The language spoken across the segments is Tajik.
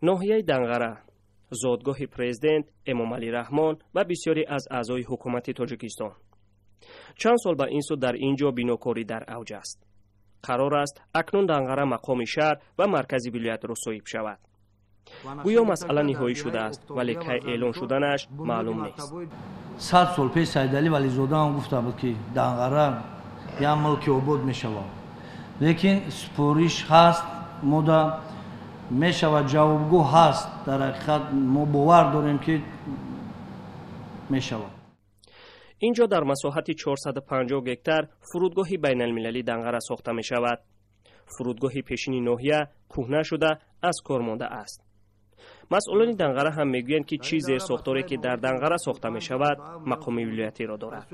Ноҳияи Данғара, зодгоҳи президент Эмомалӣ Раҳмон ва бисёре аз аъзои ҳукумати Тоҷикистон. Чанд сол ба ин сӯ дар ин ҷо бинокорӣ дар авҷ аст. Қарор аст, акнун Данғара мақоми шаҳр ва маркази вилоятро соҳиб шавад. Гӯё масъала ниҳоӣ шудааст, вале кай эълон шуданаш маълум нест. 100 сол пеш Сайдалӣ Вализода ҳам гуфта буд, ки Данғара як мулки обод мешавад, лекин супориш ҳаст, мода мешавад, ҷавобгӯ ҳаст. Дар ҳақиқат мо бовар дорем, ки мешавад. Ин ҷо дар масоҳати 450 гектар фурудгоҳи байналмилалии Данғара сохта мешавад. Фурудгоҳи пешини ноҳия кӯҳна шуда, аз кор мондааст. Масъулони Данғара ҳам мегӯянд, ки чӣ зерсохторе, ки дар Данғара сохта мешавад, мақоми вилоятиро дорад.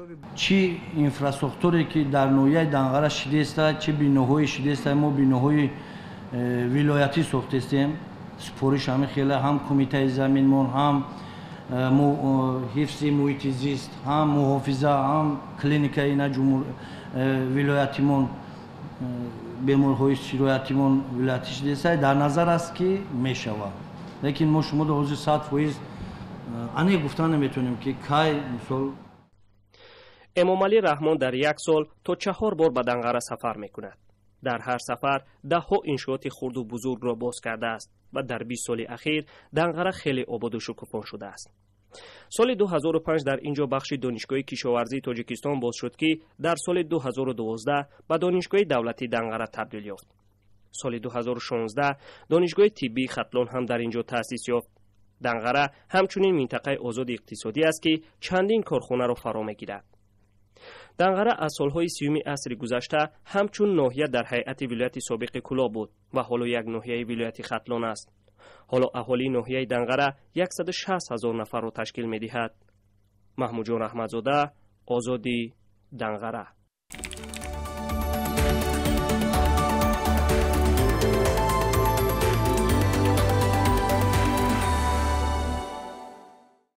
Чӣ инфрасохторе, ки дар ноҳияи Данғара шидеста, чӣ биноҳое шидеста, мо биноҳои вилоятӣ сохтестем. Супориш ҳамин хела ҳам кумитаи заминмон, ҳам ҳифзи муҳити зист, ҳам муҳофиза, ҳам клиникаи ина вилоятимон, беморҳои сироятимон вилоятӣ шидеста, дар назар аст, ки мешавад. Лекин мо шумо ҳозир 100% аниқ гуфта наметавонем, ки кай, мисол. Эмомалӣ Раҳмон дар як сол то чаҳор бор ба Данғара сафар мекунад. Дар ҳар сафар даҳҳо иншооти хурду бузургро боз кардааст ва дар 20 соли ахир Данғара хеле ободу шукуфон шудааст. Соли 2005 дар ин ҷо бахши Донишгоҳи кишоварзии Тоҷикистон боз шуд, ки дар соли 2012 ба Донишгоҳи давлатии Данғара табдил ёфт. Соли 2016 Донишгоҳи тиббии Хатлон ҳам дар ин ҷо таъсис ёфт. Данғара ҳамчунин минтақаи озоди иқтисодӣ аст, ки чандин корхонаро фаро мегирад. Данғара аз солҳои 30-уми асри гузашта ҳамчун ноҳия дар ҳайати вилояти собиқи Кӯлоб буд ва ҳоло як ноҳияи вилояти Хатлон аст. Ҳоло аҳолии ноҳияи Данғара 160 ҳазор нафарро ташкил медиҳад. Маҳмудҷон Раҳматзода, Озодӣ, Данғара.